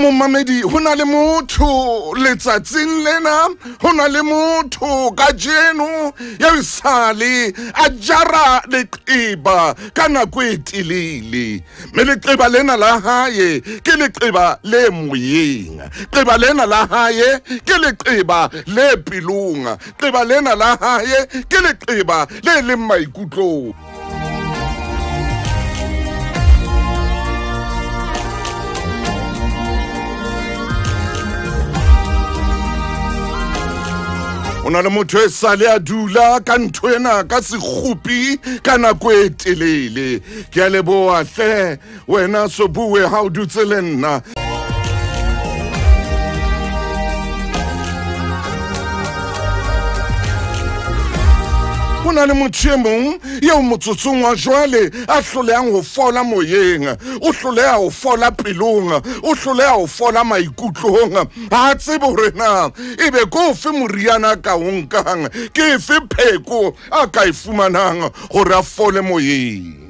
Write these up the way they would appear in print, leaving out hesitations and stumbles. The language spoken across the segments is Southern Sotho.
Momamedi, ho na le motho letsatsing lena, ho na le motho kajeno ya sale a jara leqeba ka nako e telele. Mme leqeba lena la hae ke leqeba le moyeng, qeba lena la hae ke leqeba le pelong, qeba lena la hae ke leqeba le leng maikutlong. O na le motho e sale a dula ka ntho ena ka sekgopi ka nako e telele. Ke a leboha hle wena Sobuwe ha o dutse le nna. Ho na le motho e mong eo motsotsong wa jwale a hlolehang ho fola moyeng, o hloleha ho fola pelong, o hloleha ho fola maikutlong. Ha a tsebe hore na ebe ke ofe moriana a ka o nkang, ke efe pheko a ka e fumanang hore a fole moyeng.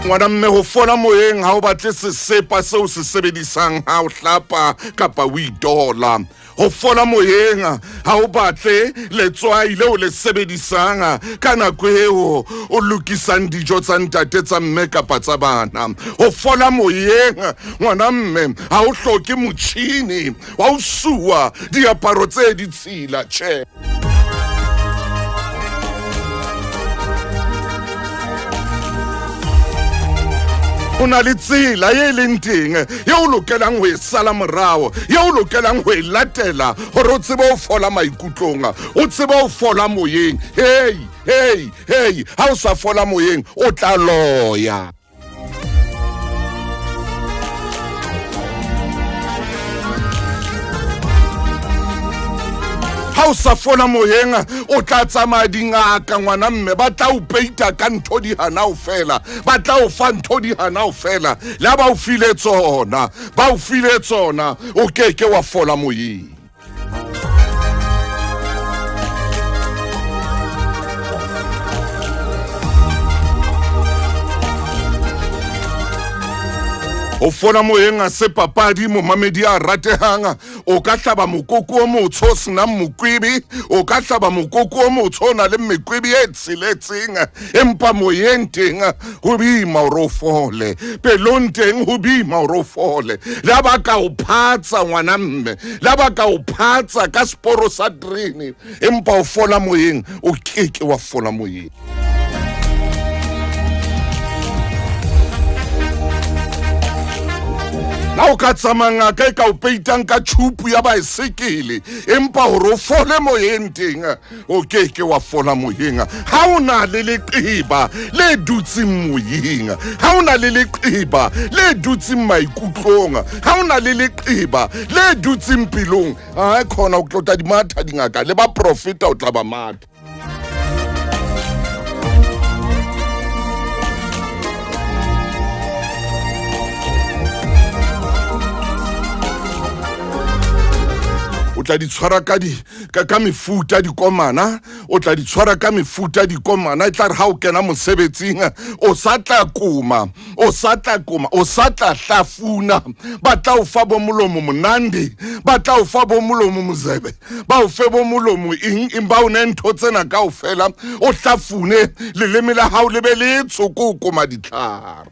Ngwana mme, ho fola moyeng ha o batle sesepa seo se sebedisang ha o hlapa kapa o idola. Ho fola moyeng ha o batle letswai leo le sebedisang ka nako eo o lokisang dijo tsa ntate, tsa mme kapa tsa bana. Ho fola moyeng ngwana mme ha o hloke motjhini wa ho suwa diaparo tse ditshila, tjhe. O na le tsela e leng teng eo o lokelang ho e sala morao, eo o lokelang ho e latela hore o tsebe ho fola maikutlong, o tsebe ho fola moyeng. Hey, hey, hey, ha o sa fola moyeng o tla loya. Ha o sa fola moyeng o tla tsamaya dingaka ngwana mme, ba tla o peita ka ntho di hana o fela, ba tla o fa ntho di hana o fela. Le ha ba o file tsona, ba o file tsona, o keke wa fola moyeng. Ho fola moyeng a se papadi, momamedi a ratehang. O ka hlaba mokoko o motsho o senang mokwebi, o ka hlaba mokoko o motsho o nang le mekwebi e tsheletseng, empa moyeng teng ho boima hore o fole, pelong teng ho boima hore o fole. Le ha ba ka o phatsa ngwana mme, le ha ba ka o phatsa ka seporo sa terene, empa o fola moyeng o keke wa fola moyeng. La o ka tsamaya ngaka e ka o peitang ka tjhupu ya baesekele, empa hore o fole moyeng teng o keke wa fola moyeng. Ha o na le leqeba le dutseng moyeng, ha o na le leqeba le dutseng maikutlong, ha o na le leqeba le dutseng pelong, ha khona o tlota di matha dingaka le ba profeta o tla ba matha. O tla di tshwara ka mefuta dikomana, o tla di tshwara ka mefuta dikomana. E tla re ha o kena mosebetsing o sa tla koma, o sa tla koma, o sa tla hlafuna. Ba tla o fa bo molomo monandi, ba tla o fa bo molomo mozebe, ba o fe bo molomo eng eng, ba o ne ntho tsena kaofela. O hlafune leleme la hao le be le tshoko koma ditlhare.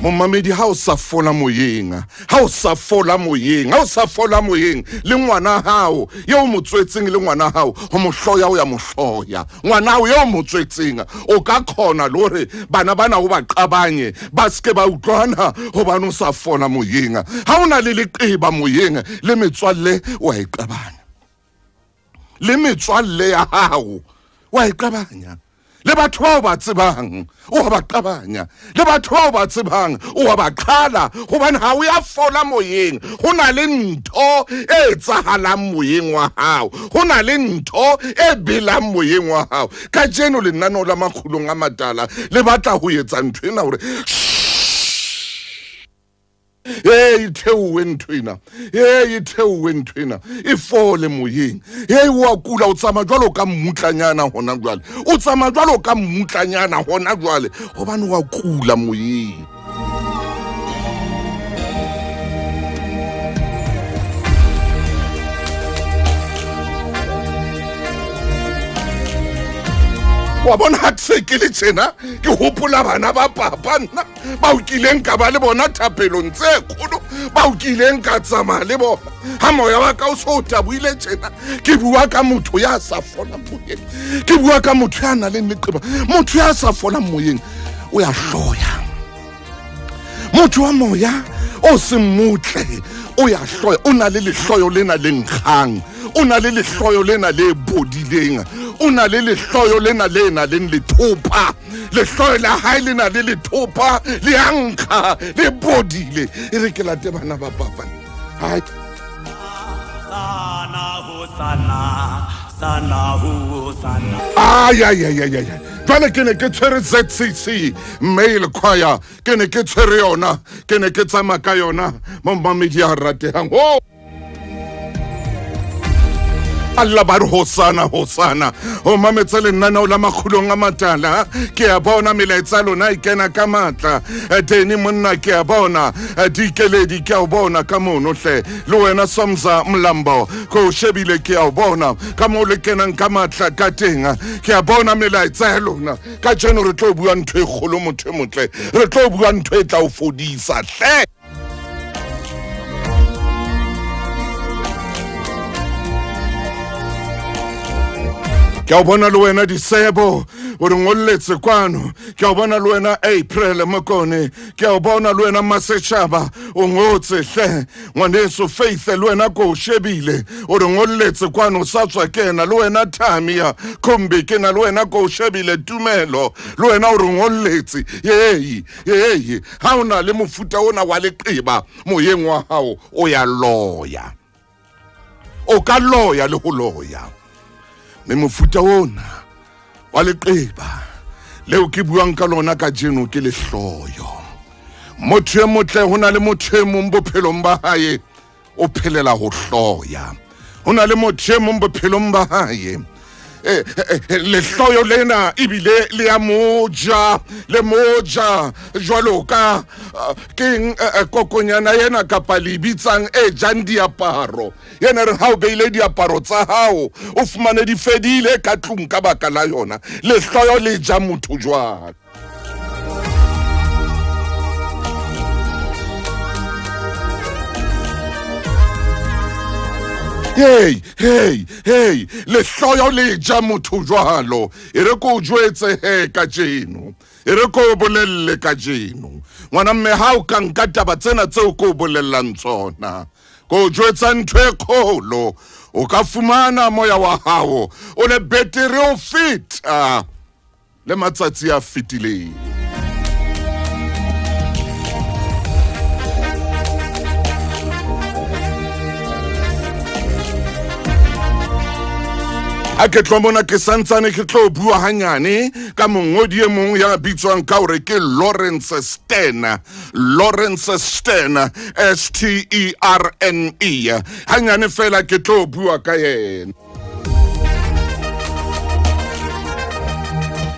Momamedi, ha o sa fola moyeng, ha o sa fola moyeng, ha o sa fola moyeng, le ngwana hao eo mo tswetseng, le ngwana hao ho mo hloya, o ya mo hloya. Ngwana hao eo mo tswetseng o ka khona le hore bana bana o ba qabanye, ba seke ba utlwana hobane o sa fola moyeng. Ha o na le leqeba moyeng, le metswalle wa e qabanya, le metswalle ya hao wa e qabanya, le Le batho bao ba tsebang o a ba qabanya, le batho bao ba tsebang o a ba qhala, hobane ha o ya fola moyeng. Ho na le ntho e etsahalang moyeng wa hao, ho na le ntho e belang moyeng wa hao. Kajeno lenaneo la Makgulong a Matala le batla ho etsa ntho ena hore e theowe ntho ena, e theowe ntho ena, e fole moyeng. E wa kula, o tsamaya jwalo ka mmutlanyana hona jwale, o tsamaya jwalo ka mmutlanyana hona jwale, hobane wa kula moyeng. Wa bona ha ke se ke le tjena, ke hopola bana ba papa nna bao kileng ka ba le bona thapelong tse kgolo, bao kileng ka tsamaya le bona. Ha moya wa ka o so taboile tjena, ke bua ka motho ya sa folang moyeng, ke bua ka motho ya nang le leqeba. Motho ya sa folang moyeng o ya hloya. Motho wa moya o seng motle o ya hloya, o na le lehloyo lena le nkgang, o na le lehloyo lena le bodileng, o na le lehloyo lena le nang le lethopa. Lehloyo la hae le na le lethopa, le a nkga, le bodile. E re ke late bana ba papa. Hai. Ay, ay, ay, ay, ay. Jwale ke ne ke tshwere ZCC Male Choir, ke ne ke tshwere yona, ke ne ke tsamaya ka yona mo mamedi a ratehang. Oh! Allah ba re hosana, hosana. O mametse lenaneo la Makgulong a Matala. Ke a bona melaetsa lona e kena ka matla. Deni monna ke a bona, Dikeledi ke a bona ka mono hle. Le wena Somza Mlambo, ko shebile ke a bona ka mo le kenang ka matla ka teng. Ke a bona melaetsa ya lona. Ka jeno re tlo bua ntho e kgolo, motho e motle. Re tlo bua ntho e tla o fodisa hle. Ke a bona le wena Disebo, o re ngolletse kwano. Ke a bona le wena April Mokone, ke a bona le wena Masetjhaba, o ngotse hle. Ngwaneso Faith le wena ko shebile, o re ngolletse kwano, sa tswa kena le wena Thamia Khombe, ke na le wena ko shebile Tumelo, le wena o re ngolletse. Yei, yei, ha o na le mofuta ona wa leqeba moyeng wa hao, o ya loya. O ka loya le ho loya. Mme mofuta ona wa leqeba leo ke buang ka lona kajeno ke lehloyo. Motho e motle, ho na le motho e mong bophelong ba hae o phelela ho hloya. Ho na le motho e mong bophelong ba hae lehloyo lena ebile le a moja, le moja jwalo ka keng kokonyana yena kapa le bitsang e jang diaparo. Yena re ha o beile diaparo tsa hao o fumane di fedile ka tlung ka baka la yona. Lehloyo le ja motho jwalo. Hey, hey, hey, lehloyo le ja motho jwalo. E re ko jwetse he kajeno, e re ko bolelle kajeno. Ngwana mme ha o ka nka taba tsena tseo ko bolellang tsona, ko jwetsa ntho e kgolo, o ka fumana moya wa hao o le betere o feta le matsatsi a fetileng. A ke tlo mona ke santsane ke tlo bua hanyane ka mongodi e mong ya bitswang ka hore ke Lawrence Sterne. Lawrence Sterne, S-T-E-R-N-E. Hanyane fela ke tlo bua ka yena.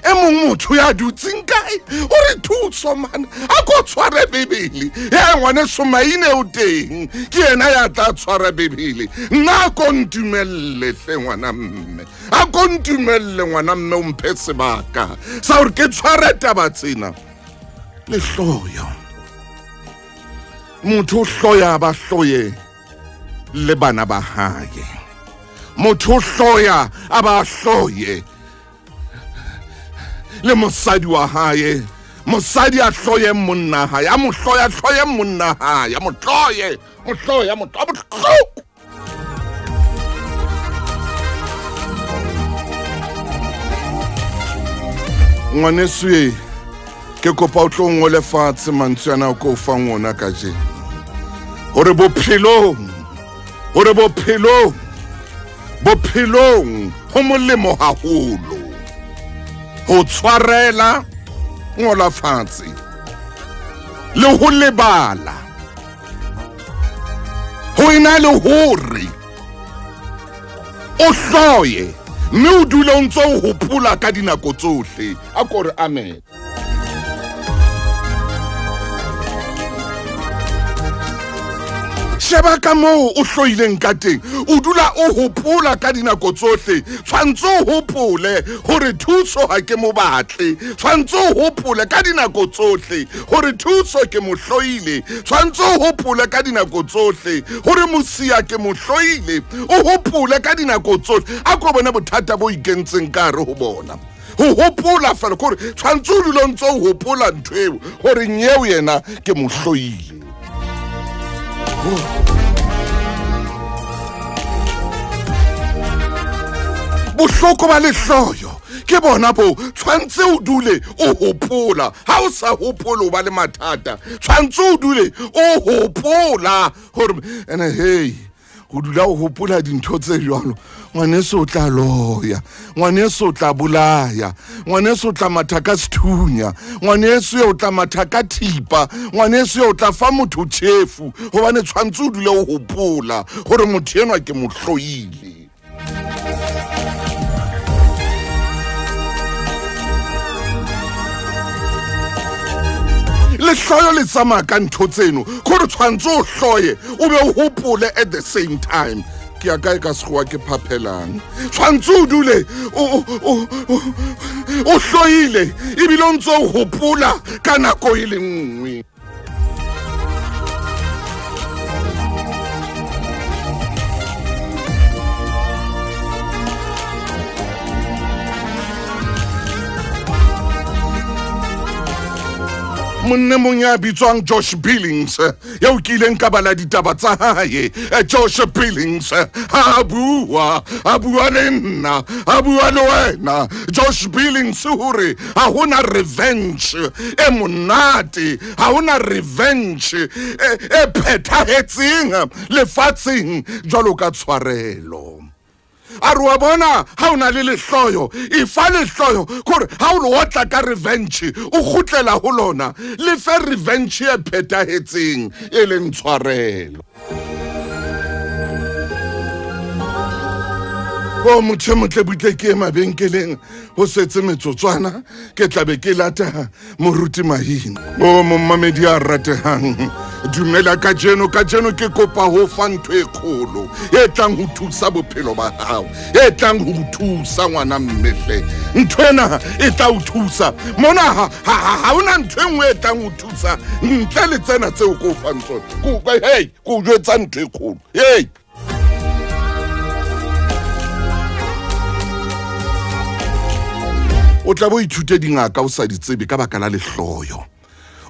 E mong motho ya dutseng kae o re thuso man, a ko tshware Bibele. Ya ngwaneso Maine o teng, ke yena ya tla tshwara Bibele. Nna a ko ntumelle hle ngwana mme, a ko ntumelle ngwana mme, o mphe sebaka sa hore ke tshware taba tsena. Lehloyo, motho o hloya ba hloye le bana ba hae. Motho o hloya a ba hloye le mosadi wa hae. Mosadi a hloye monna hae, a mo hloya, hloye monna hae, a mo hloye, mo hloye, mo hloye. Ngwaneso e ke kopa o tlo ngole fatshe mantswe ana ko fang ona kajeno. Hore bophelong bophelong ho molemo haholo ho tshwarela, ngola fatshe, le ho lebala, ho ena le hore o hloye mme o dule o ntso o hopola ka dinako tsohle. A ko re amen. Sheba ka moo o hloileng ka teng, o dula o hopola ka dinako tsohle. Tshwantse o hopole hore thuso ha ke mo batle, tshwantse o hopole ka dinako tsohle hore thuso ke mo hloile, tshwantse o hopole ka dinako tsohle hore mosia ke mo hloile, o hopole ka dinako tsohle. A ko bone bothata bo ikentseng ka hare ho bona. Ho hopola fela kore tshwantse o dule o ntse o hopola ntho eo hore nyeo yena ke mo hloile. Bohloko ba lehloyo ke bona bo tshwantse o dule o hopola. Ha o sa hopole o ba le mathata. Tshwantse o dule o hopola hore ene hey, ho dula o hopola dintho tse jwalo, ngwaneso o tla loya, ngwaneso o tla bolaya, ngwaneso o tla matha ka sethunya, ngwaneso o tla matha ka thipa, ngwaneso o tla fa motho tjhefu, hobane tshwantse o dule o hopola hore motho enwa ke mo hloile. Lehloyo le tsamaya ka ntho tseno, kore tshwantse o hloye o be o hopole at the same time. Ke ya kae ka sekgowa ke phaphelang. Tshwantse o dule o hloile ebile o ntse o hopola ka nako e le nngwe. Monna mong ya bitswang Josh Billings, eo ke ileng ka bala ditaba tsa hae. Josh Billings ha bua, a bua le nna, a bua le wena. Josh Billings hore ha hona revenge e monate, ha hona revenge e phethahetseng lefatsheng jwalo ka tshwarelo. A re wa bona ha o na le lehloyo, e fa lehloyo kore ha o lo otla ka revenge o kgutlela ho lona, le fe revenge e phethahetseng e leng tshwarelo. O motho motle butle ke mabenkeleng ho setse metsotswana ke tlabe ke lata moruti Mahina. O momamedi a ratehang, dumela kajeno, kajeno ke kopa ho fa ntho e kgolo e tlang ho thusa bophelo ba hao, e tlang ho thusa ngwana mmehle. Ntho ena e tla o thusa mona, ha hona ntho e nngwe e tlang ho thusa ntle le tsena tseo ko fang tsona. Hey, ko jwetsa ntho e kgolo. Hey, o tla bo ithute dingaka o sa di tsebe ka baka la lehloyo.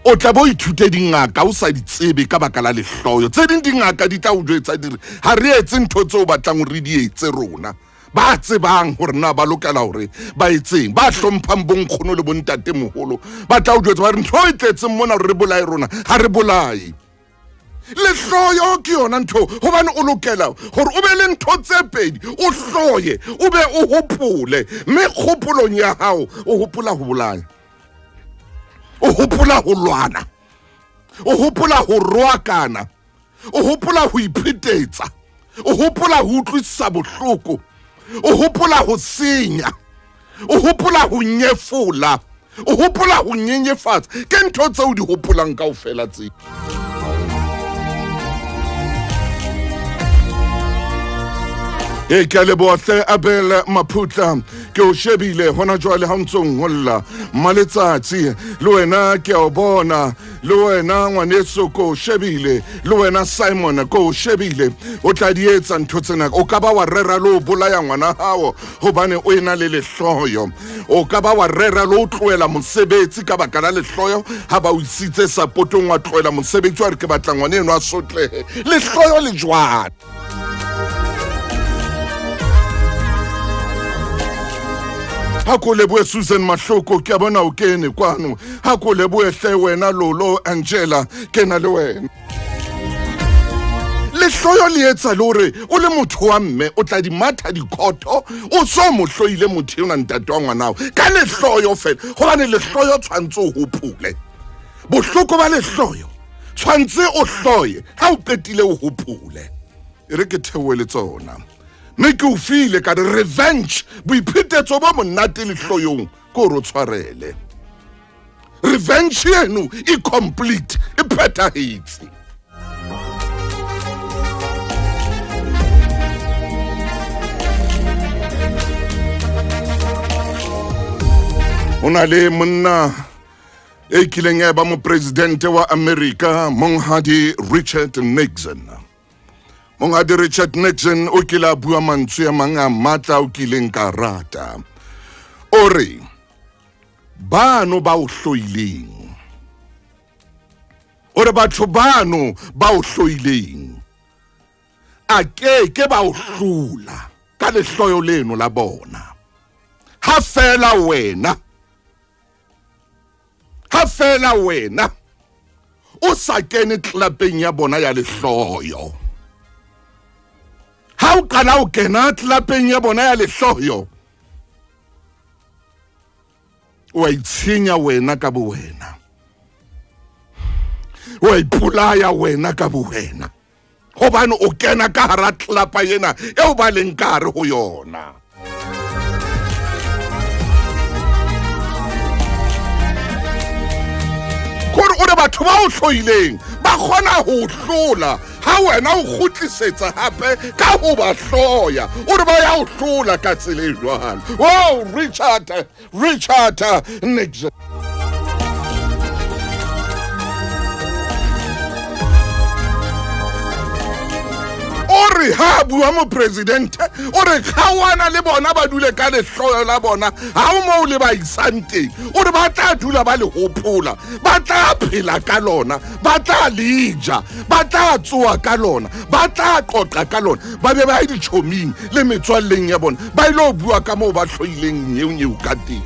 O tla bo ithute dingaka o sa di tsebe ka baka la lehloyo. Tse ding dingaka di tla o jwetsa di re ha re etse ntho tseo batlang hore di etse rona. Ba tsebang hore na ba lokela hore ba etseng, ba hlomphang bonkgono le bontate moholo, ba tla o jwetsa ba re ntho e tletseng mona re bolae rona, ha re bolae. Lehloyo ke yona ntho, hobane o lokela hore o be le ntho tse pedi, o hloye o be o hopole, mme kgopolong ya hao o hopola ho bolaya, o hopola ho lwana, o hopola ho roakana, o hopola ho iphetetsa, o hopola ho utlwisisa bohloko, o hopola ho senya, o hopola ho nyefola, o hopola ho nyenyefatsa. Ke ntho tseo di hopolang kaofela tse. E ke a leboha hle Abel Maphutla, ke o shebile hona jwale ha o ntso ngolla Maletsatsi, le wena ke a o bona, le wena ngwaneso ko o shebile, le wena Simon ko o shebile. O tla di etsa ntho tsena. O ka ba wa rera le o bolaya ngwana hao hobane o ena le lehloyo. O ka ba wa rera le o tlohela mosebetsi ka baka la lehloyo, ha ba o isitse sapotong wa tlohela mosebetsi wa re ke batla ngwana eno a sotlehe. Lehloyo le jwang? Ha ko lebohe Susan Mahloko, ke a bona o kene kwano. Ha ko lebohe hle wena Lolo Angela, ke na le wena. Lehloyo le etsa le hore o le motho wa mme o tla di matha dikhotho, o so mo hloile motho ena ntate wa ngwanao ka lehloyo fela, hobane lehloyo tshwantse o hopole. Bohloko ba lehloyo tshwantse o hloye, ha o qetile o hopole. E re ke theohe le tsona, mme ke o file ka re revenge, boiphetetso bo monate lehloyong ke hore o tshwarele. Revenge eno e complete, e phethahetse. Ho na le monna e kileng ya ba mopresidente wa Amerika, Monghadi Richard Nixon. Monghadi Richard Nixon o kile a bua mantswe a mang a matla o kileng ka rata. O re, bano ba o hloileng. O re batho bano ba o hloileng, a ke ke ba o hlola ka lehloyo leno la bona. Ha fela wena, ha fela wena o sa kene tlelapeng ya bona ya lehloyo. Ha o qala o kena tlelapeng ya bona ya lehloyo, o a itshenya wena ka bo wena, o a ipolaya wena ka bo wena, hobane o kena ka hara tlelapa ena eo ba leng ka hare ho yona. Hore o re batho ba o hloileng ba kgona ho hlola ha wena o kgutlisetsa hape ka ho ba hloya, o re ba ya o hlola ka tsela e jwalo. Oh, Richard Nixon. O re ha bua mopresidente, o re kgaoana le bona ba dule ka lehloyo la bona, ha o moo le ba isang teng. O re ba tla dula ba le hopola, ba tla phela ka lona, ba tla le ja, ba tla tsoa ka lona, ba tla qoqa ka lona, ba be ba ye ditjhoming le metswalleng ya bona, ba ilo bua ka moo ba hloileng nyeonyeo ka teng.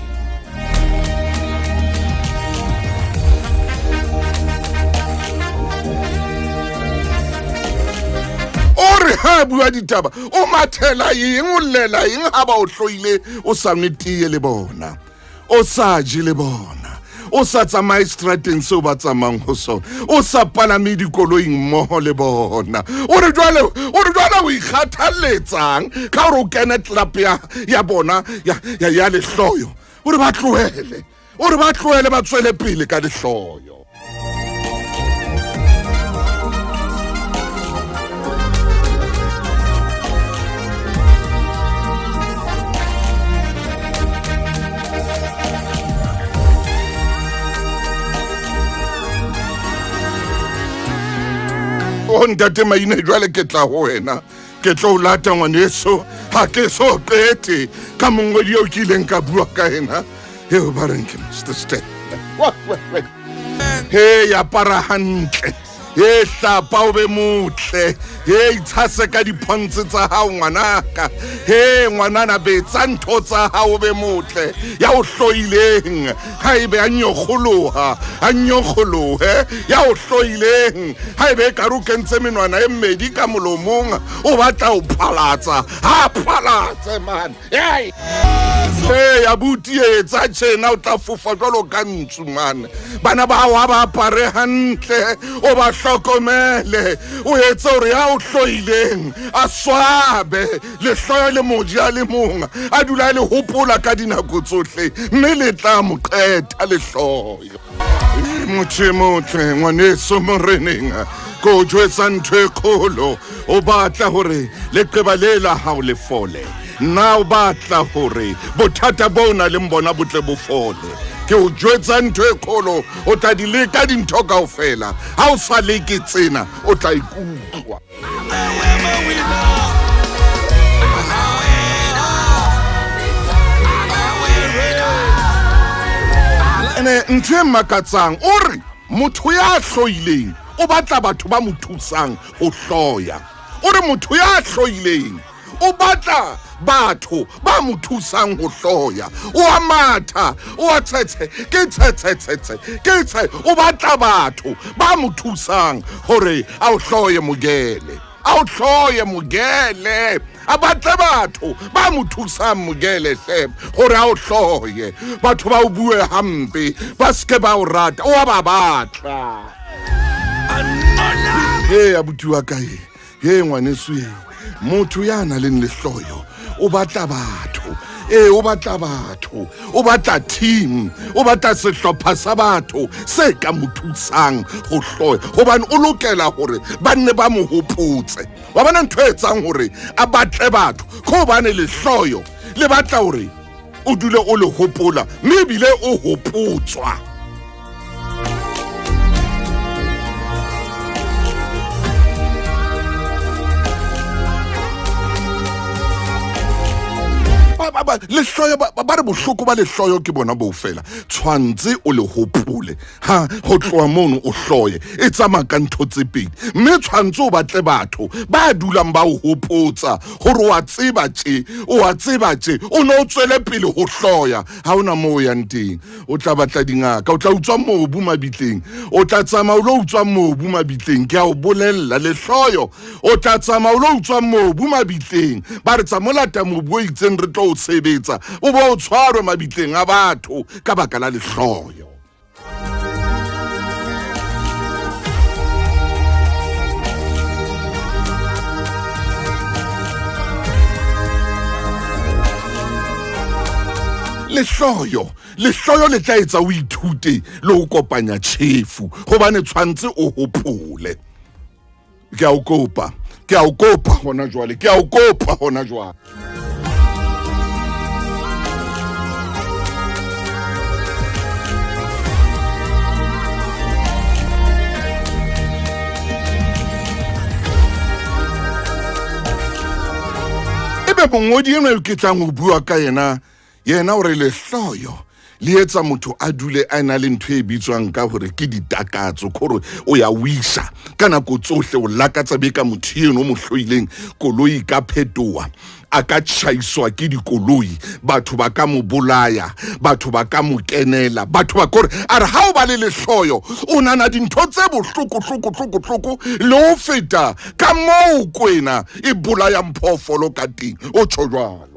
O re ha bua ditaba, o mathela eng, o llela eng ha ba o hloile, o sa nwe tee le bona, o sa je le bona, o sa tsamaye strateng seo ba tsamayang ho sona, o sa palame dikoloing mmoho le bona. O re jwale o ikgathalletsang ka hore o kene tlelape ya bona ya lehloyo. O re ba tlohele, o re ba tlohele ba tswele pele ka lehloyo. O ntate Maine, jwale ke tla ho wena, ke tlo o lata ngwaneso, ha ke so qete ka mongodi eo ke ileng ka bua ka ena, eo ba reng ke Mr. Stan. He, apara hantle, he, hlapa o be motle, he, itshase ka dipontshe tsa hao ngwanaka, he, ngwanana betsa ntho tsa hao o be motle, ya o hloileng ha ebe a nyokgoloha, a nyokgolohe, ya o hloileng ha ebe ekare o kentse menwana e mmedi ka molomong, o batla ho phalatsa, ha phalatse man. Hey, hey, abuti etsa tjena o tla fofa jwalo ka ntsu man. Bana ba hao ha ba apare hantle, o ba hlokomele, o etse hore ya o hloileng a swabe, lehloyo le moji a le mong a dula le hopola ka dinako tsohle, mme le tla mo qeta lehloyo. Motho e motle ngwaneso moreneng, ko jwetsa ntho e kgolo, o batla hore leqeba le la hao le fole. Nna o batla hore bothata bo o nang le bona bo tle bo fole. Ke o jwetsa ntho e kgolo, o tla di leka dintho kaofela, ha o sa leke tsena o tla ikutlwa. Ene ntho e makatsang, o re motho ya hloileng o batla batho ba mo thusang ho hloya. O re motho ya hloileng O batla batho ba mo thusang ho hloya. O a matha, o a tshetshe, ke tshetshe, ke tshe. O batla batho ba mo thusang hore a o hloye Mogele. A o hloye Mogele. A batle batho ba mo thusang Mogele hle hore a o hloye. Batho ba o bue hampe, ba ske ba o rata, o a ba batla. Hey abuti wa kae, hey ngwaneso e, motho ya nang le lehloyo o batla batho. O batla batho, o batla team, o batla sehlopha sa batho se ka mo thusang ho hloya, hobane o lokela hore ba nne ba mo hopotse. Wa bona ntho e etsang hore a batle batho ke hobane lehloyo le batla hore o dule o le hopola, mme ebile o hopotswa. Lehloyo ba re bohloko ba lehloyo ke bona bo fela. Tshwantse o le hopole ha ho tloha mono o hloye, e tsamaya ka ntho tse pedi. Mme tshwantse o batle batho ba dulang ba o hopotsa hore wa tseba tje, o a tseba tje, o no tswele pele ho hloya. Ha ona moo o yang teng, o tla batla dingaka, o tla utswa mobu mabitleng, o tla tsamaya o lo utswa mobu mabitleng. Ke a o bolella, lehloyo o tla tsamaya o lo utswa mobu mabitleng. Ba re tsa molata mobu o itseng re tlo o sebetsa, o bo o tshwarwe mabitleng a batho ka baka la lehloyo. Lehloyo, lehloyo le tla etsa o ithute le ho kopanya tjhefu, hobane tshwantse o hopole. Ke a o kopa, ke a o kopa hona jwale, ke a o kopa hona jwale. Ebe mongodi enwa ke tlang ho bua ka yena, yena o re lehloyo le etsa motho a dule a na le ntho e bitswang ka hore ke ditakatso, kore o ya wisha ka nako tsohle, o lakatsa be ka motho eno o mo hloileng, koloi ka phetoha, a ka tjhaiswa ke dikoloi, batho ba ka mo bolaya, batho ba ka mo kenela, batho ba kore a re ha o ba le lehloyo o nana dintho tse bohloko hloko hloko hloko le ho feta ka moo kwena e bolayang phoofolo ka teng. O tjho jwalo.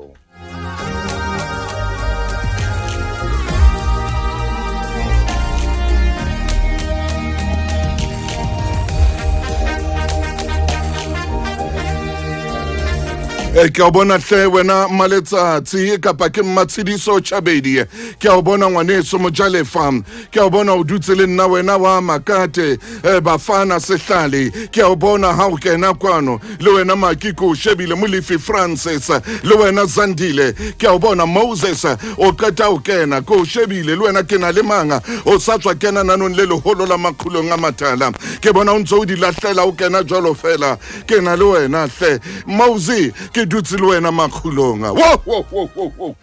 Ke a bona hle wena Maletsatsi kapa ke Mmatshediso Chabedi, ke a bona ngwaneso Mojalefa, ke a bona o dutse le nna wena wa Makate, Bafana Sehlale, ke a bona ha o kena kwano le wena Makiko Shebile Molefi Francis, le wena Zandile, ke a bona Moses o qeta o kena ko shebile le wena ke na le manga o sa tswa kena nanong le leholo la makgulong a matala, ke bona o ntse o di lahlela o kena jwalo fela, ke na le wena hle Moses, ke dutse le wena makgulong. Wo wo wo wo wo.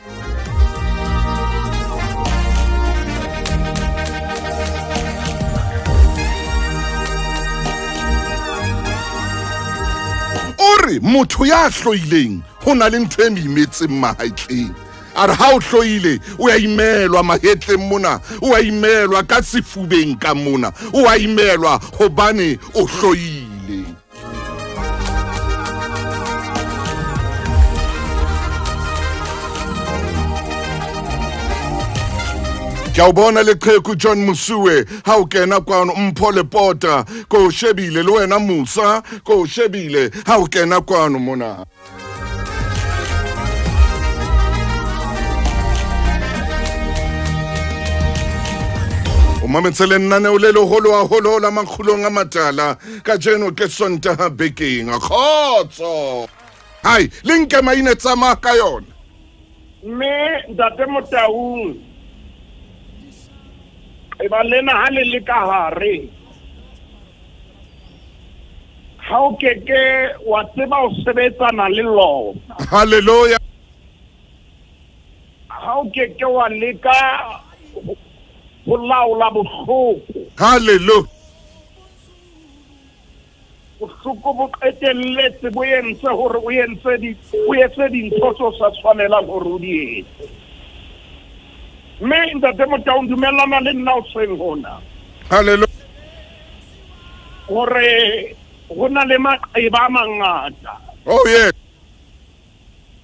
O re motho ya hloileng ho na le ntho e mo imetseng mahetleng. A re ha o hloile o a imelwa mahetleng mona, o a imelwa ka sefubeng ka mona, o a imelwa hobane o hloile. Ke a o bona leqheku John Mosue ha o kena kwano, Mpho Lepota ko shebile le wena Musa ko shebile ha o kena kwano mona. O mametse lenaneo le leholo haholo la makgulong a matala kajeno ke Sontaha bekeng. Kgotso. Hai, le nke maine tsamaya ka yona. Mme ntate Motaung, e ba lena ha le le ka hare, ha o keke wa tseba ho sebetsana le lona. Hallelujah. Ha o keke wa leka ho laola bohloko. Hallelujah. Bohloko bo qetelletse bo entse hore o entse di o etse dintho tse o sa tshwanelang hore o di etse. Mme Ntate Motaung, dumellana le nna o tshweng hona. Hallelujah. Hore ho na le maqeba a mangata. Oh yes.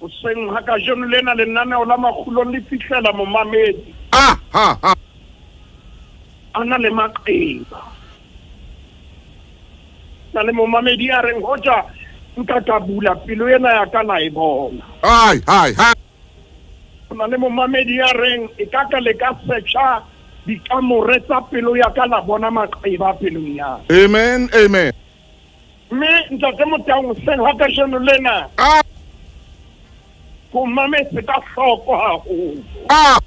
Hoseng ha kajeno lena lenaneo la Makgulong le fihlela momamedi. Ah ha ha. A na le maqeba. Na le momamedi a reng hoja nka ka bula pelo ena ya ka la e bona. Ai ai ha. Na le momamedi a reng e ka ka le ka searcha dikamore tsa pelo ya ka la bona maqeba pelong ya. Amen, amen. Mme Ntate Motaung, hoseng ha kajeno lena. Ah. Ko mametse ka hloko haholo. Ah.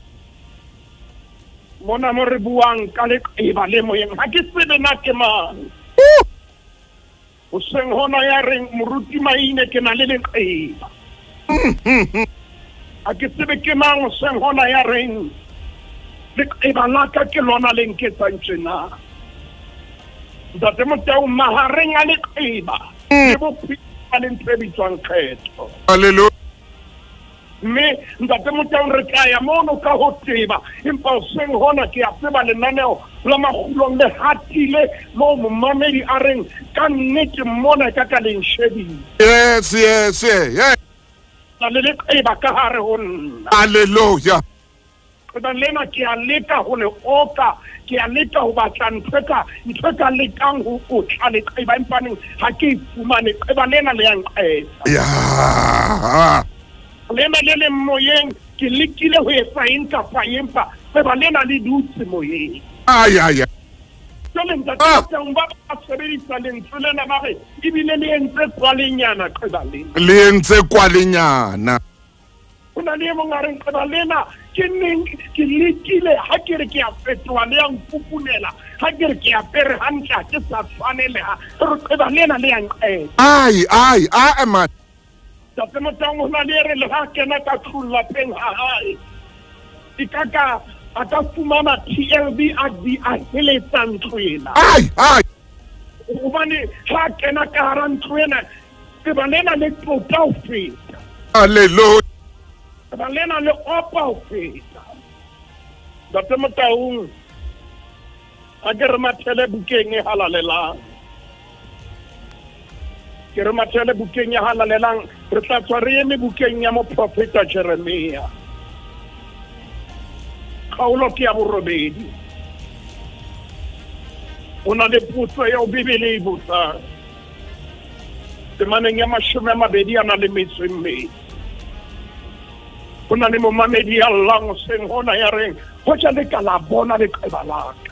Mona mo re buang ka leqeba le moyeng, ha ke tsebe na ke mang. Hoseng hona ya reng moruti Maine ke na le leqeba. Ha ke tsebe ke mang hoseng hona ya reng leqeba la ka ke lona le nketsang tjena. Ntate Motaung, mahareng a leqeba le bophelo le ntho e bitswang kgetho. Hallelujah. Mme Ntate Motaung, re tla ya mono ka ho teba, empa hoseng hona ke a tseba lenaneo la Makgulong le hatile moo momamedi a reng ka nnete mona ka ka le nshebile. Yes, yes, yes. Na le leqeba ka hare ho nna. Hallelujah. Qeba lena ke a leka ho le oka, ke a leka ho batla ntho e ka lekang ho otla leqeba, empaneng ha ke e fumane. Qeba lena le ya nqeta. Yeah. Lena le leng moyeng, ke lekile ho etsa eng kapa eng, empa qeba lena le dutse moyeng. Ai ai. Jwale Ntate Motaung, ba ba sebedisa lentswe lena ba re ebile le entse kwalenyana qeba lena. Le entse kwalenyana. Ho na le e mong a reng qeba lena ke neng ke lekile, ha ke re ke a fetoha le ya nkukunela, ha ke re ke apere hantle ha ke sa tshwaneleha, re qeba lena le ya nqeta. Ai ai ai man. Ntate Motaung, ho na le e re le ha kena ka tlung lapeng ha hae, e ka ka a ka fumana TLB a di a heletsa ntlo ena. Ai ai. Hobane ha kena ka hara ntlo ena, qeba lena le tlotla ho feta. Hallelujah. Qeba lena le opa ho feta. Ntate Motaung, a ke re mathele bukeng e halalelang. Ke re mathele bukeng ya halalelang, re tla tswa re eme bukeng ya moprofeta Jeremia. Kgaolo ke ya 8. Ho na le potso eo Bibele e botsang. Temaneng ya 22. Ho na le momamedi ya llang hoseng hona ya reng hoja le ka la bona leqeba la ka.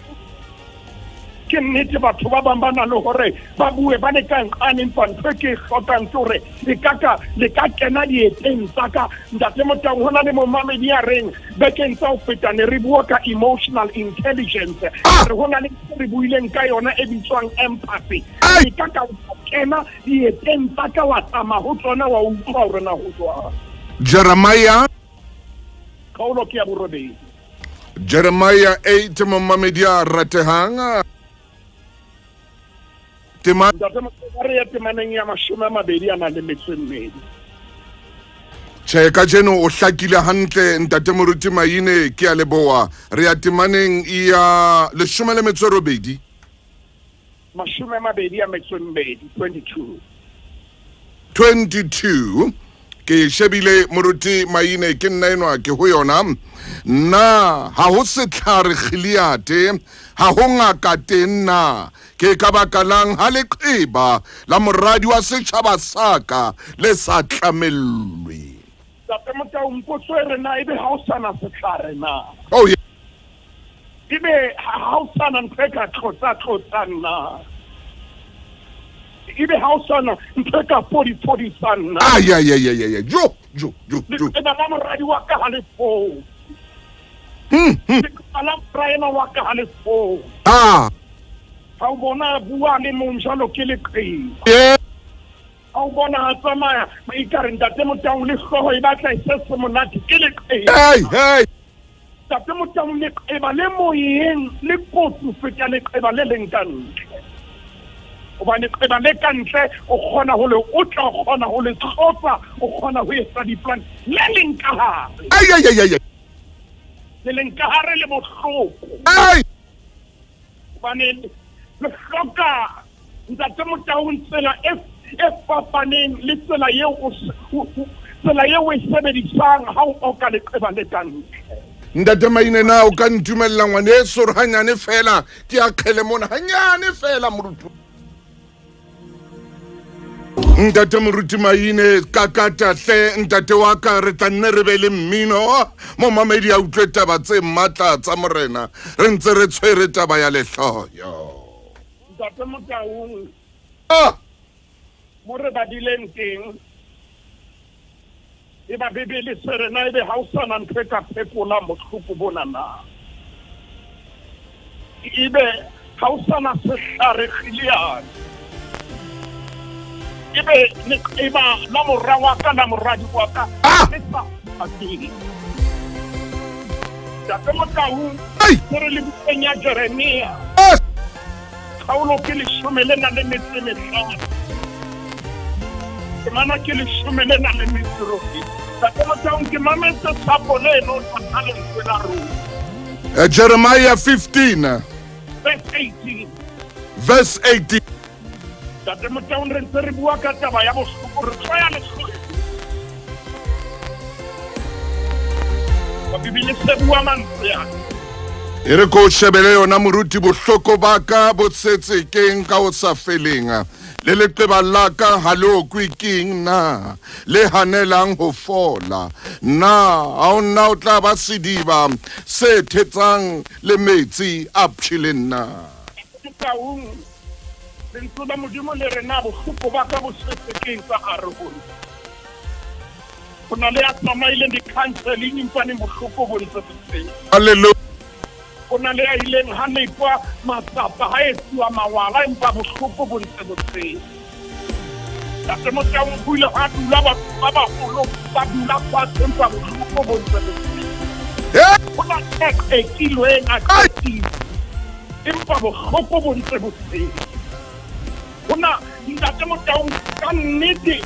Ke nnete batho ba bang ba na le hore ba bue ba le ka nqane, empa ntho e ke e hlokang ke hore le ka ka le ka kena dieteng tsa ka. Ntate Motaung, ho na le momamedi ya reng bekeng tsa ho feta ne re bua ka emotional intelligence. Re ho na le ntho re buileng ka yona e bitswang empathy. Le ka ka kena dieteng tsa ka wa tsamaya ho tsona wa utlwa hore na ho jwang. Jeremiah kgaolo ke ya 8. Jeremiah 8, momamedi a ratehang. Ntate Motaung, re ya temaneng ya 22. Tjhe, kajeno o hlakile hantle Ntate Moruti Maine, ke a leboha. Re ya temaneng ya 18. 22, 22. Ke shebile Moruti Maine, ke nna enwa ke ho yona. Na ha ho setlhare Gileade, ha ho ngaka teng na? Ke ka baka lang ha leqeba la moradi wa setjhaba sa ka le sa tlamellwe? Ntate Motaung, potso e re na ebe ha o sana setlhare na? Oh yeah. Ebe ha o sana ntho e ka tlotsa-tlotsang na? Ebe ha o sana ntho e ka fodi-fodisang na? Ai ai ai ai ai. Jo jo jo jo. Leqeba la moradi wa ka ha le foo. Leqeba la moraena wa ka ha le foo. Ah. Ha o bona bua le mong jwalo ke leqeba. Yeah. Ha o bona a tsamaya, ekare Ntate Motaung le hlooho e batla e se se monate, ke leqeba. Hey, hey. Ntate Motaung, leqeba le moyeng le kotsi ho feta leqeba le leng ka ntle. Hobane qeba le ka ntle o kgona ho le otla, o kgona ho le tlotsa, o kgona ho etsa di-plan. Le leng ka hare. Ai ai ai ai. Le leng ka hare le bohloko. Ai. Hobane le hloka Ntate Motaung tsela e fapaneng le tsela eo o e sebedisang ha o oka leqeba le ka ntle. Ntate Maine, na o ka ntumella ngwaneso hore hanyane fela ke akgele mona, hanyane fela moruti. Ntate Moruti Maine, kakata hle ntate wa ka, re tla nne re be le mmino momamedi a utlwe taba tse matla tsa morena, re ntse re tshwere taba ya lehloyo. Ntate Motaung, mo re badileng teng e ba Bibele se re na ebe ha o sana ntho e ka phekolang bohloko bona na, ebe ha o sana sehlare kgiliane, ebe leqeba la mora wa ka la moradi wa ka le sa teng. Ntate Motaung, se re le bukeng ya Jeremia kgaolo ke 15, temana ke 18. Ntate Motaung, ke mametse thapo leno tsa lentswe la rona. Jeremiah 15 verse 18. Verse 18. Ntate Motaung, re ntse re bua ka taba ya bohloko, re tshwaya lehloyo. Bibele se bua mantswe ana. E re ko shebele yona moruti, bohloko ba ka bo setse keng ka ho sa feleng, le leqeba la ka ha le okwe keng na, le hanelang ho fola na, ha o nna o tla ba sediba se thetsang le metsi a pshileng na. Motaung, lentswe la Modimo le re na bohloko ba ka bo setse keng ka hare ho nna. Ho na le a tsamaileng di-counseling empaneng bohloko bo ntse bo teng. Hallelujah. Ho na le a ileng ha lekwa matsapa, ha etsuwa mawala, empa bohloko bo ntse bo teng. Ntate Motaung, ho ile hwa dula batho ba baholo, ba dula fatshe, empa bohloko bo ntse bo teng. Ho na le a qekilweng, a qekilwe, empa bohloko bo ntse bo teng. Ho na Ntate Motaung, ka nnete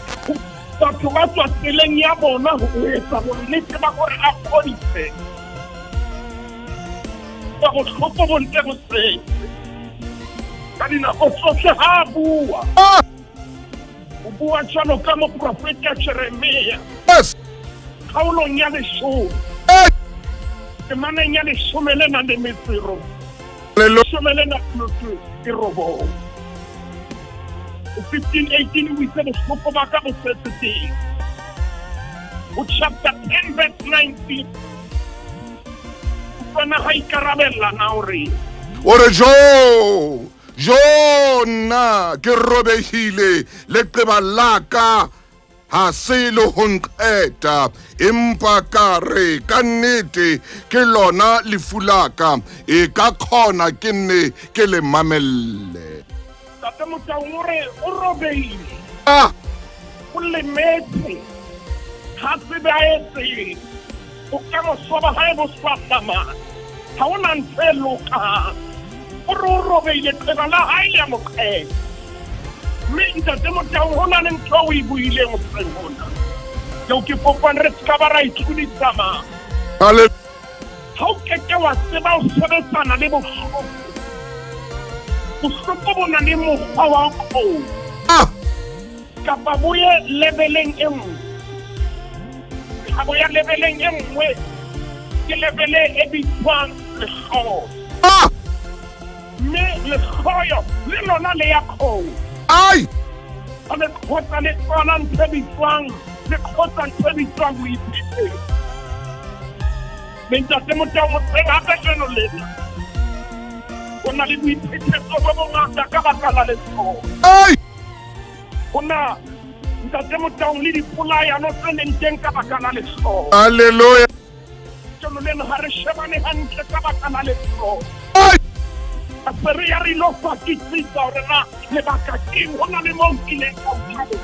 batho ba tswa tseleng ya bona ho etsa bonnete ba hore a fodise. Bohloko bo ntse bo teng. Ka dinako tsohle ha a bua, o bua jwalo ka moprofeta Jeremia kgaolong ya 10, temaneng ya 18. 19. 15:18 o itse bohloko ba ka bo setse teng. Ho chapter 10 verse 19 tsena ha ikarabella na hore o re jo nna ke robehile, leqeba la ka ha se le ho nqeta, empa ka re ka nnete ke lona lefu la ka, e ka kgona ke nne ke le mamelle. Ntate Motaung o re o robehile, o lemetse, ha tsebe a etseng, bokamoso ba hae bo swahlamane, ha hona ntho e lokang. O re o robehile, qeba la hae le a mo qeta. Mme Ntate Motaung, ho na le ntho o e buileng hoseng hona eo ke kopang re se ka ba ra e tlodisa mang. Ha o keke wa tseba ho sebetsana le bohloko, bohloko bo na le mokgwa wa ho kapa bo ye lebeleng e nngwe. Ha bo ya lebeleng e nngwe, ke lebele e bitswang lehloyo. Mme lehloyo le lona le ya kgoo. Ai! Ha le kgotsa le tsona ntho e bitswang, le kgotsa ntho e bitswang boiphetetso. Mme Ntate Motaung, motshelo ha kajeno lena ho na le boiphetetso bo bongata ka baka la lehloyo. Ai! Ho na Ntate Motaung le dipolayano tse leng teng ka baka la lehloyo. Hallelujah. Kajeno lena ha re shebane hantle ka baka la lehloyo. Ai! Se re ya re ilo fatisisa hore na lebaka keng, ho na le moo nkileng ka utlwa ke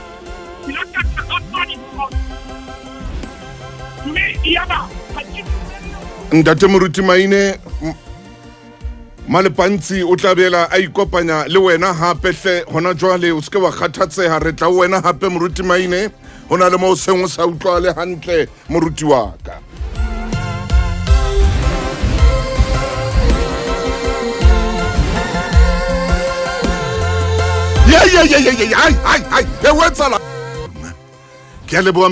ile ka tla diphoso, mme yaba ha ke Ntate Moruti Maine, Malepantsi o tla bela a ikopanya le wena hape hle hona jwale o seke wa kgathatseha re tla ho wena hape moruti Maine ho na le mo seng o sa utlwale hantle moruti wa ka. Yeah yeah yeah yeah yeah ai ai ai e wetsala ke a leboha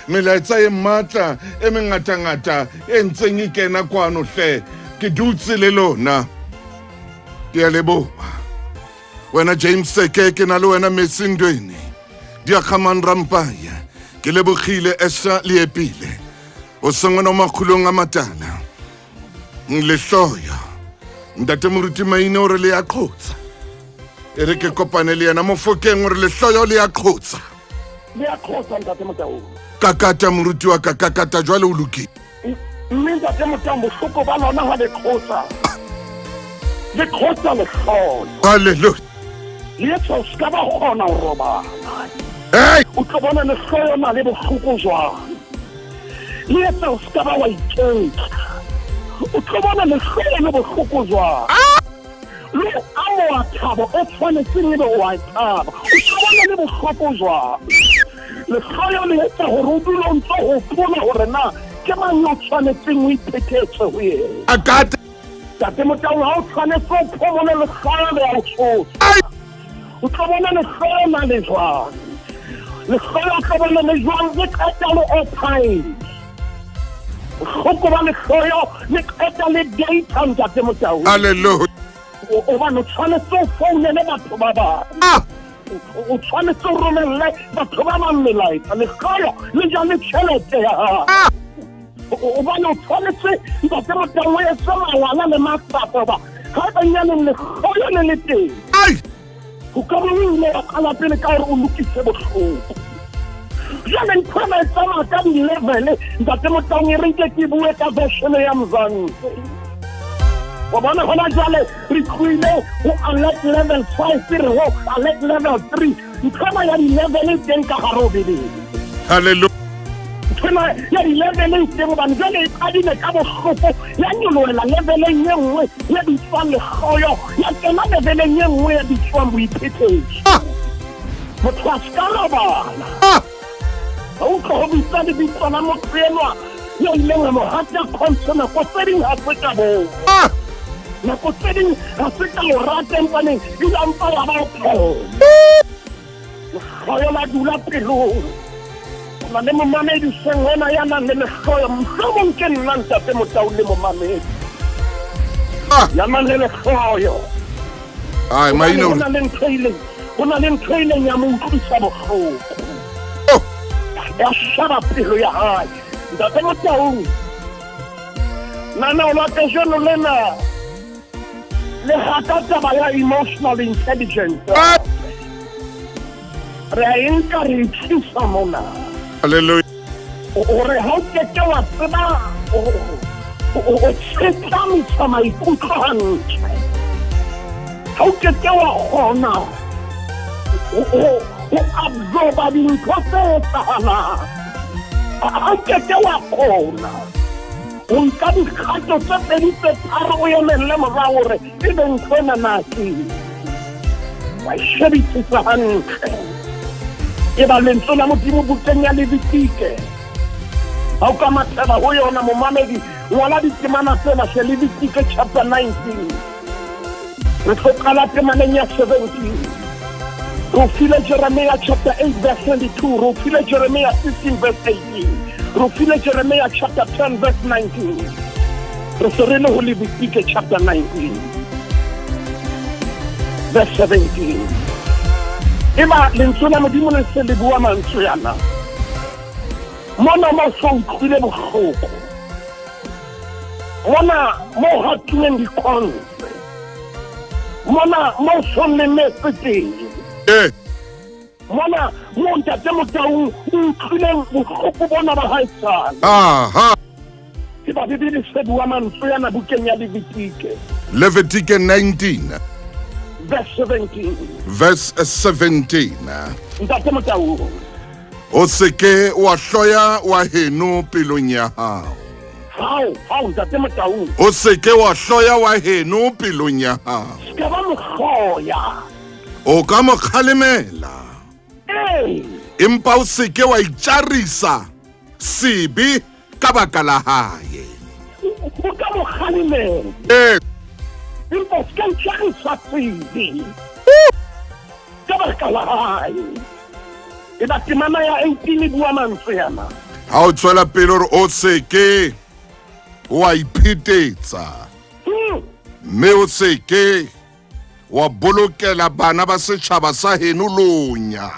melaetsa e matla e mengatangata e ntseng e kena kwano hle ke dutse le lona ke a leboha wena James Seke ke na le wena Mesindweni Diakgaman Rampaya ke lebogile Esther Leepile o sengwe makgolong a matala lehloyo ntate moruti Maine o re le ya qhotsa e re ke kopane le yena Mofokeng o re lehloyo le ya qhotsa le ya qhotsa ntate Motau kakata moruti wa ka kakata jwale o lokile mme ntate Motau bohloko ba lona ha le qhotsa le qhotsa lehloyo hallelujah le etsa o ska ba kgona ho robala hey o tlo bona lehloyo na le bohloko jwang le etsa o ska ba wa iketla o tlo bona lehloyo le bohloko jwang le amoha thabo e tshwanetseng ebe o a e thaba o tlo bona le bohloko jwang lehloyo le etsa hore o dule o ntso hopola hore na ke mang yo o tshwanetseng o iphethetse ho yena akata ntate Motau ha o tshwanetse o phomole lehloyo le ya o tshosa o tlo bona lehloyo na le jwang lehloyo o tlo bona le jwang le qeta le airtime bohloko ba lehloyo le qeta le data ntate Motau hallelujah obane o tshwanetse o founele batho ba bang o tshwanetse o romelle batho ba bang melaetsa lehloyo le ja le tjhelete ya hao obane o tshwanetse ntate Motau o etse mawala le matsapa ba ha banyaneng lehloyo le le teng o ka ba o ile wa qala pele ka hore o lokise bohloko jwale ntho ena e tsamaya ka di-level ntate Motau e re nke ke bue ka version ya Mzansi wa bona hona jwale re tlohile ho alert level 5 re ho alert level 3 ntho ena ya di-level e teng ka hare ho Bibele hallelujah ntho ena ya di-level e teng hobane jwale e qadile ka bohloko ya nyolohela leveleng e nngwe e bitswang lehloyo ya kena leveleng e nngwe e bitswang boiphetetso motho a ska robala ha utlwa ho bitsa lebitso la motho enwa yo ileng a mo hata khontsho nako tse ding ha se ka boo nako tse ding ha se ka o rata empaneng ile a mpa ya ba o phela lehloyo la dula pelong o na le momamedi seng wena ya nang le lehloyo mohlomong ke nna ntate Motau le momamedi ya nang le lehloyo ai Maine ho na le ntho e ileng ho na le ntho e ileng ya mo utlwisa bohloko ya shaba pelo ya hae ntate Motau nana o la kajeno lena le hata taba ya emotional intelligence re a e nka re e tlisa mona hallelujah hore ha o keke wa tseba o tsepamisa maikutlo hantle ha o keke wa kgona ho absorba dintho tse etsahalang ha o keke wa kgona o nka dikgato tse pedi tse tharo o emelle morao hore ebe ntho ena na ke wa shebisisa hantle e ba lentswe la Modimo bukeng ya Levitike ha o ka mathela ho yona momamedi ngwala ditemana tsena hle Levitike chapter 19 re tlo qala temaneng ya 17 re file Jeremiah chapter 8 verse 22 re file Jeremiah 15 verse 18 re file Jeremiah chapter 10 verse 19 re se re le ho Levitike chapter 19 verse 17 eba lentswe la Modimo le se le bua mantswe ana mona mo so utlwile bohloko mona mo hatileng dikhonse mona mo so lemetse teng mona mo ntate Motau o utlwileng bohloko bona ba haesale aha ke ba Bibele se bua mantswe ana bukeng ya Levitike Levitike 19 verse 17 verse 17 ntate Motau o seke wa hloya wa heno pelong ya hao Hao ntate Motaung. O se ke wa hloya wa heno pelong ya hao. Se ba mo hloya. O ka mo kgalemela. Ee. Empa o se ke wa itjarisa sebe ka baka la hae. O ka mo kgalemela. Ee. Empa o se ka itjarisa sebe ka baka la hae. E ba temana ya 18 e bua mantswe ana. Ha o tswela pele hore o se ke wa iphetetsa, mme o se ke wa bolokela bana ba setjhaba sa heno lonya.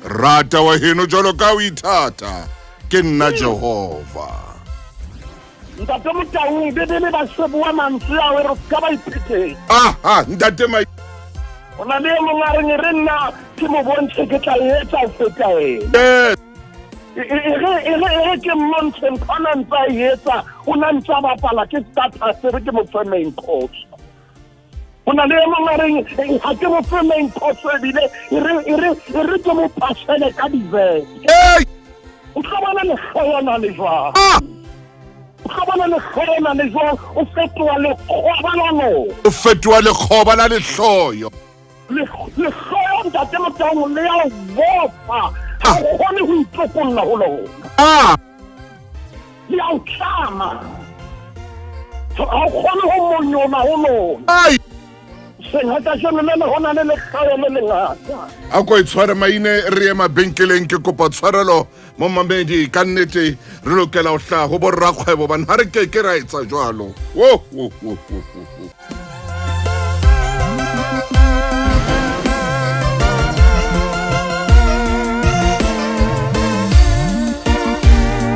Rata wa heno jwalo ka o ithata, ke nna Jehova. Ntate Motaung, Bibele ba se bua mantswe ao re ka ba iphetetsa. Aha, ntate mai. O na le mong a reng re nna ke mo bontshe ke tla etsa ho feta ena. E re ke mmontshe ntho a ntse a etsa, o na ntse a bapala ke status re ke mo fe main course. O na le mong a reng ha ke mo fe main course ebile e re ke mo pasele ka dessert. O tlo bona lehloyana le jwang? O tlo bona lehloyana le jwang? O fetoha lekgoba la lona. O fetoha lekgoba la lehloyo. Lehloyo ntate Motaung le ya o bopa. Ha o kgone ho itokolla ho lona. Le ya o tlama. Ha o kgone ho monyona ho lona. Seng ha kajeno lena ho na le lehloyo le lengata. A ko itshware maine re ye mabenkeleng, ke kopa tshwarelo mo mamedi ka nnete re lokela ho hlaha ho borrakgwebo bana ha re ke ke ra etsa jwalo. Wo wo wo wo.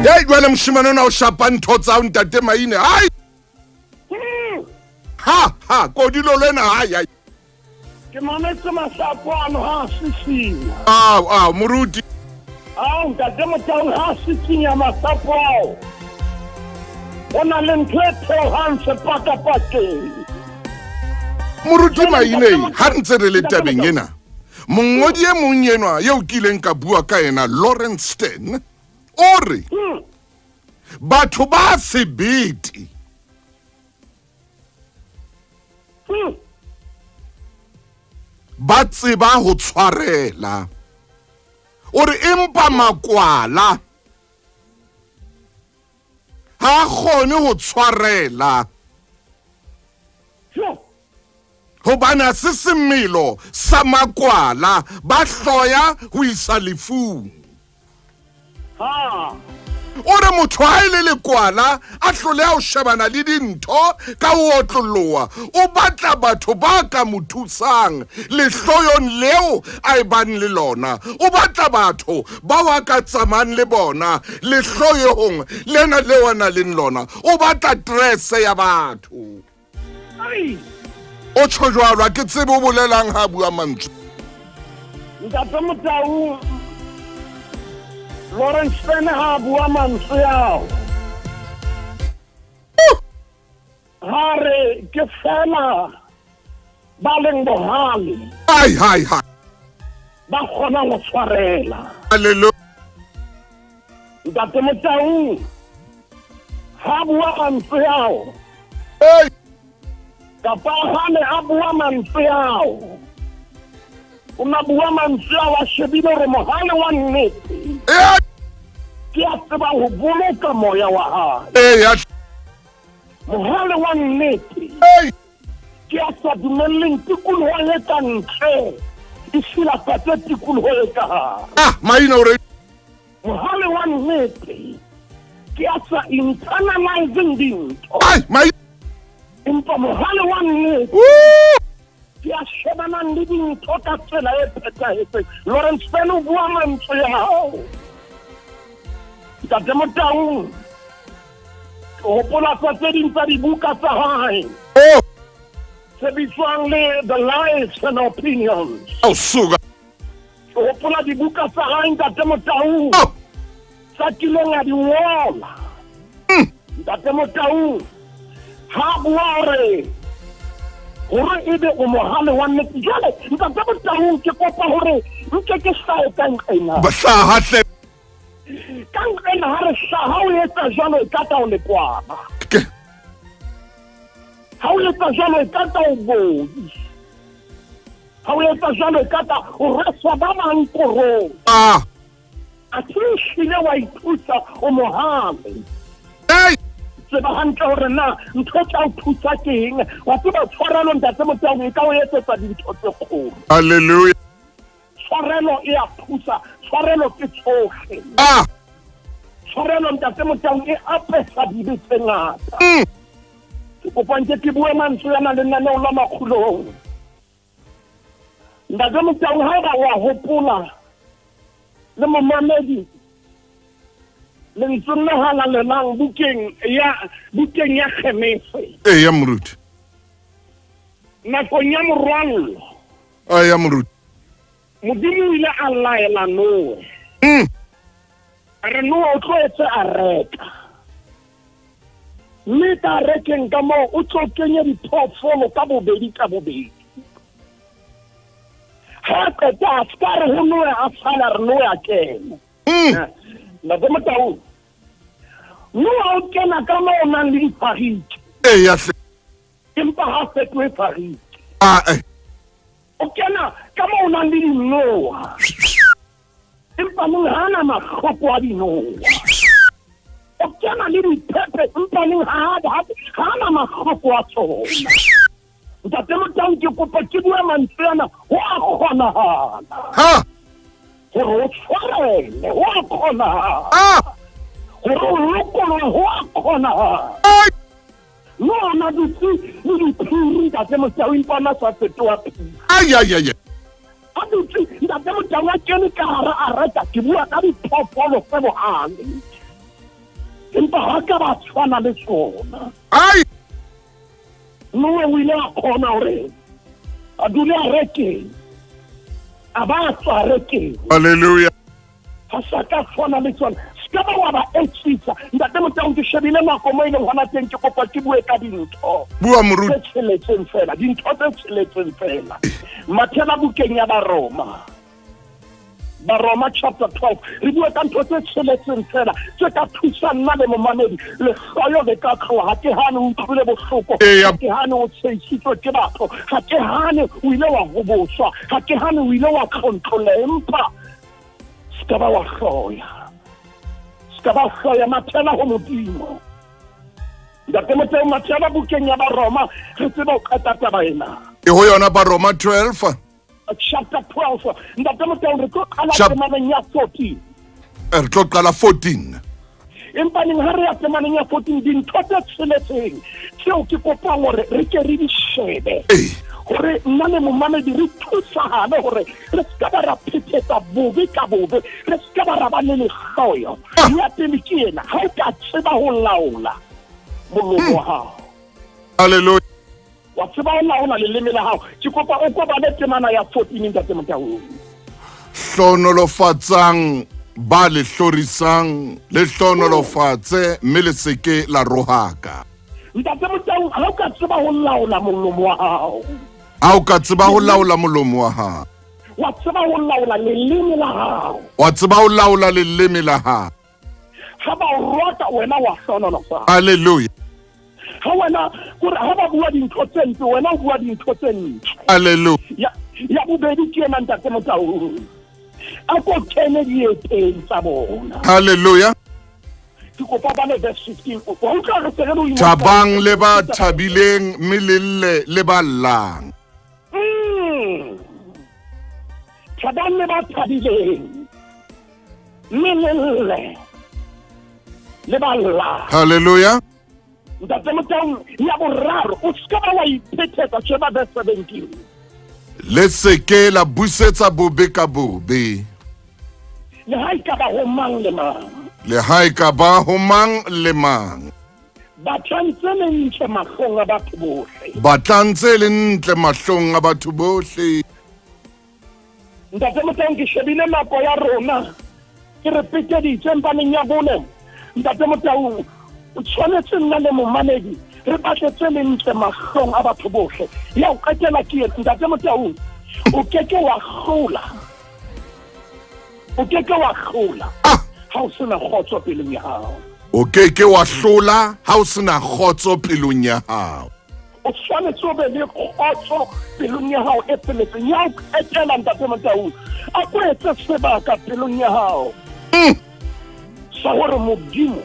Hey, jwale moshimane ona o shapa ntho tsa hao ntate Maine. Hai. Ha ha, kodilo lena hai hai. Ke mametse masapo ano ha sisinya. Ao moruti. Ao ntate Motaung ha sisinya masapo ao. O na le ntho e theohang sepakapakeng. Moruti Maine, ha ntse re le tabeng ena. Mongodi e mong enwa eo kileng ka bua ka yena, Lawrence Stern, o re batho ba sebete ba tseba ho tshwarela, o re empa makwala ha kgone ho tshwarela hobane ha se semelo sa makwala, ba hloya ho isa lefung. O re motho ha e le lekwala a hloleha ho shebana le dintho ka ho otloloha, o batla batho ba ka mo thusang lehloyong leo a e bang le lona, o batla batho ba wa ka tsamayang le bona lehloyong lena leo a nang le lona, o batla dress ya batho. O tjho jwalo, ha ke tsebe o bolelang ha bua mantswe. Ntate Motaung, Lawrence Stern ha bua mantswe ao. Ha re ke fela ba leng bohale. Hai hai hai. Ba kgona ho tshwarela. Hallelujah. Ntate Motaung ha bua mantswe ao. Kapa ha ne a bua mantswe ao. O na bua mantswe ao a shebile hore mohale wa nnete. Ke a tseba ho boloka moya wa hae. Mohale wa nnete. Ke a sa dumelleng tikoloho e ka ntle e silafatse tikoloho e ka hare. Maina o re mohale wa nnete ke a sa internalizing dintho. Empa mohale wa nnete ke a shebanang le dintho ka tsela e phethahetseng. Lawrence Stern o bua mantswe ao. Ntate Motaung, ke hopola tsa tse ding tsa dibuka tsa hae tse bitswang le The Lives and Opinions. Suka. Ke hopola dibuka tsa hae Ntate Motaung tsa kileng a di ngola. Ntate Motaung ha bua hore hore ebe o mohale wa nnete. Jwale Ntate Motaung, ke kopa hore nke ke hlahe ka nqena. Ba hlaha hle. Ka nqena ha re hlaha o etsa jwalo e ka ta o lekwaba. Ha o etsa jwalo e ka ta o boi. Ha o etsa jwalo e ka ta o rweswa ba bang korong. A ke hlile wa ithusa o mohale. Tseba hantle hore na ntho tla o thusa ke eng. Wa tseba tshwarelo ntate Motaung e ka o etsetsa dintho tse kgolo. Hallelujah. Tshwarelo e a thusa, tshwarelo ke tsohle. Tshwarelo ntate Motaung e apesa dibe tse ngata. Ke kopa nke ke bue mantswe ana le lenaneo la Makgulong. Ntate Motaung, haeba wa hopola le momamedi lentswe le halalelang bukeng ya Genese. Eya moruti. Nakong ya morwallo. Eya moruti. Modimo o ile a laela Noe. A re Noe o tlo etse areka. Mme ka arekeng ka moo o tlo kenye diphoofolo ka bobedi ka bobedi. Ha qeta a ska re ho Noe a sala re Noe a kena. Ntate Motaung, Noe o kena ka moo o nang le difariki. Eya hle. Empa ha fetohe fariki. O kena ka moo o nang le dinoha. Empa neng ha na mahloko a dinoha. O kena le diphephe empa neng ha na mahloko a tsona. Ntate Motaung, ke kopa ke bue mantswe ana, ho a kgonahala. Hore o tshwarele, ho a kgonahala. Hore o lokolohe, ho a kgonahala. No ana dutse le diphiri ntate Motaung, empa a sa fetoha phiri. A dutse ntate Motaung a kene ka hara areka, ke bua ka diphoofolo tse bohale. Empa ha ka ba tshwana le tsona. Noe o ile a kgona hore a dule arekeng, a ba a tswa arekeng. Hallelujah. Ha sa ka tshwana le tsona. Ska ba wa ba etsisa. Ntate Motaung, ke shebile nako mo e leng hona teng, ke kopa ke bue ka dintho. Bua moruti. Tse tsheletseng fela, dintho tse tsheletseng fela. Mathela bukeng ya Baroma. Baroma chapter 12. Re bua ka ntho tse tsheletseng fela tse ka thusang nna le momamedi. Lehloyo le ka tloha. Ha ke hane o utlwile bohloko. Ha ke hane o tshehisitswe ke batho. Ha ke hane o ile wa hoboswa. Ha ke hane o ile wa tlontlole. Empa ska ba wa hloya. Ska ba hloya, mathela ho Modimo. Ntate Motaung, mathela bukeng ya Baroma, re tsebe ho qeta taba ena. E ho yona Baroma 12. Chapter 12. Ntate Motaung, re tlo qala temaneng ya 14. Re tlo qala 14. Empa neng ha re ya temaneng ya 14, dintho tse tsheletseng tseo ke kopang hore re ke re di shebe. Hore nna le momamedi re thusahale hore re ska ba ra phethetsa bobe ka bobe, re ska ba ra ba le lehloyo. Ya pele ke ena, ha o ka tseba ho laola molomo wa hao. Hallelujah. Wa tseba ho laola leleme la hao. Ke kopa o kopane temana ya 14 ntate Motaung. Hlonolofatsang ba le hlorisang, le hlonolofatse mme le seke la rohaka. Ntate Motaung, ha o ka tseba ho laola molomo wa hao. Ha o ka tseba ho laola molomo wa hao. Wa tseba ho laola leleme la hao. Wa tseba ho laola leleme la hao. Ha ba o rota wena wa hlonolofatsa. Hallelujah. Ha wena kore ha ba bua dintho tse mpe, wena o bua dintho tse ntle. Hallelujah. Ya bobedi ke ena ntate Motaung. A ko kene dieteng tsa bona. Hallelujah. Ke kopa ba le verse 15. Wa utlwa re se re lo Thabang le ba thabileng mme le lle le ba llang. Thabang le ba thabileng mme le lle le ba llang. Hallelujah. Ntate Motaung, ya boraro, o ska ba wa iphethetsa, sheba verse 17. Le seke la busetsa bobe ka bobe. Le ha e ka ba ho mang le mang. Le ha e ka ba ho mang le mang. Batlang tse le ntle mahlong a batho bohle. Batlang tse le ntle mahlong a batho bohle. Ntate Motaung, ke shebile nako ya rona. Ke re pekeditse mpaneng ya bone. Ntate Motaung, o tshwanetse nna le momamedi re batle tse le ntle mahlong a batho bohle. Ya o qetela ke ena, ntate Motaung, o keke wa hlola. O keke wa hlola. ha o sena kgotso pelong ya hao. O ke ke wa hlola ha o sena kgotso pelong ya hao. O tshwanetse o be le kgotso pelong ya hao e feletseng ya o qetela, Ntate Motaung. A ko etse sebaka pelong ya hao sa hore Modimo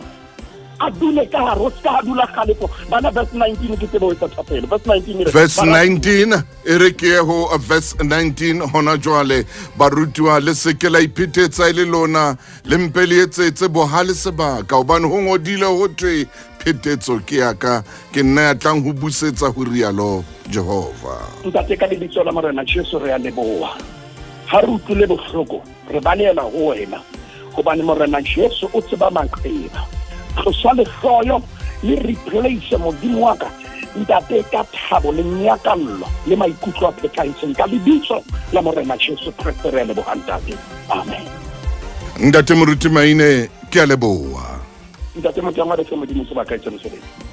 a dule ka hare, o ska ha dula kgalefo. Bana, verse 19, ke tsebe ho etsa thapelo. Verse 19 e re, Verse 19, e re ke ye ho verse 19 hona jwale. Barutiwa, le se ke la iphetetsa e le lona, le mpe le etsetse bohale sebaka, hobane ho ngodile ho thwe, phetetso ke ya ka, ke nna ya tlang ho busetsa, ho rialo Jehova. Ntate, ka lebitso la Morena Jesu, re a leboha. Ha re utlwile bohloko, re balehela ho wena, hobane Morena Jesu o tseba maqeba. Tlosa lehloyo, le replace, Modimo wa ka, Ntate, ka thabo le nyakallo le maikutlo a phethahetseng, ka lebitso la Morena Jesu Kreste re a leboha, Ntate. Amen. Ntate Moruti Maine, ke a leboha. Ntate Motaung, a re fe Modimo sebaka etse mosebetsi.